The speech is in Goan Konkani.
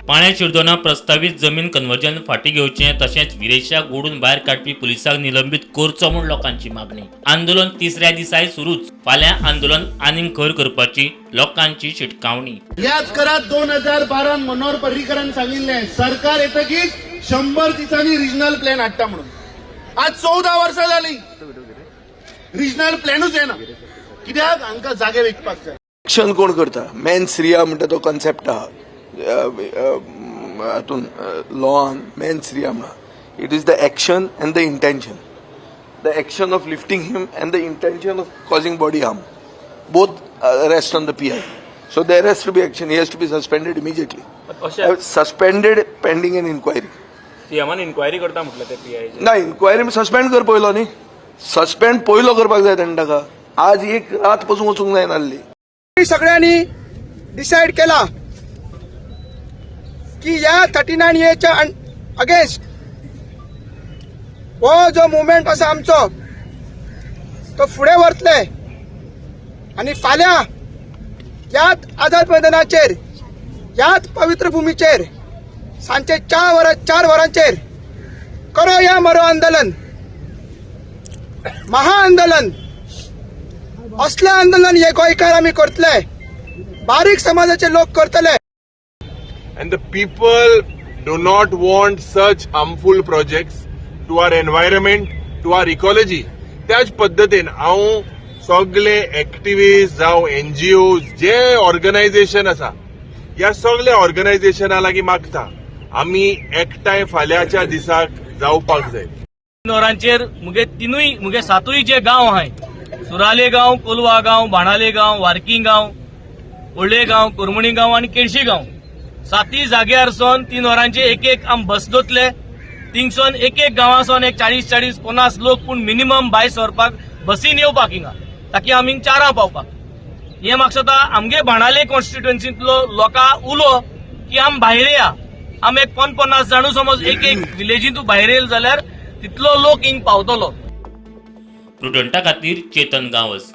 पाण्या शिरदोना प्रस्तावीत जमीन कन्वर्जन फाटीं घेवचें तशेंच विरेशाक ओडून भायर काडपी पुलिसांक निलंबीत करचो म्हूण लोकांची मागणी. आंदोलन तिसऱ्या दिसाय सुरूच. फाल्यां आंदोलन आनीक खर करपाची लोकांची शिटकावणी. याद करात, 2012 मनोहर पर्रीकरान सांगिल्लें, सरकार येतकीच 100 दिसांनी रिजनल प्लॅन हाडटा म्हणून. आज 14 वर्सां जाली, रिजनल प्लॅनूच येना. कित्याक? हांकां जागे विकपाक जाय. एक्शन कोण करता? मेन्स रिया म्हणटा तो कॉन्सेप्ट आहा हातून लॉन. मेन्स रिया म्हणा, it is the action and the intention, the action of lifting him and the intention of causing body harm, both rest on the PI. So there has to be action. He has to be suspended immediately, suspended pending an inquiry. सीएमान inquiry करता म्हटलं ते पीआयचे. ना, इन्क्वायरी सस्पेंड कर पयलो न्ही. सस्पेंड पयलो करपाक जाय तेणें ताका. आज एक रात पसून वचूंक जायना आहली. सगळ्यांनी डिसायड केला की या 39 एच्या अगेन्स्ट हो जो मुवमेंट आसा आमचो, तो फुडें व्हरतले आनी फाल्यां ह्याच आझाद मैदानाचेर, ह्याच पवित्र भुमीचेर सांजचे 4 वरांचेर करो या मरो आंदोलन, महाआंदोलन, असलें आंदोलन हे गोंयकार आमी करतले, बारीक समाजाचे लोक करतले. And the people do not want such harmful projects to our environment, to our ecology. त्याच पद्दतीन हांव सगळे एक्टिविस्ट जावं एनजीओ, जे ऑर्गनायझेशन आसा, ह्या सगळ्या ऑर्गनायझेशना लागीं मागता, आमी एकठांय फाल्यांच्या दिसाक जावपाक जाय. 3 वरांचेर मुगे तिनूय, मुगे सातूय जे गांव आहाय, सुराले गांव, कोलवा गांव, बाणाले गांव, वारकी गांव, व्हडले गांव, कुरमणी गांव आनी केळशी गांव, सातय जाग्यार सोन 3 वरांचे एक एक आम बस दोतले. थिंगसोन एक एक गांवांसोन एक 40 40 50 लोक पूण मिनिमम भायर सरपाक, बसीन येवपाक हिंगा, ताकी आमी 4 पावपाक. हे म्हाका दिसता, आमगे बाणाले कॉन्स्टिट्युएन्सींतलो लोकां उलो की आम भायर या. आम एक 50 जाणू समज एक एक विलेजींतू भायर येयल जाल्यार तितलो लोक हिंग पावतलो. प्रुडंटा खातीर चेतन गांवस.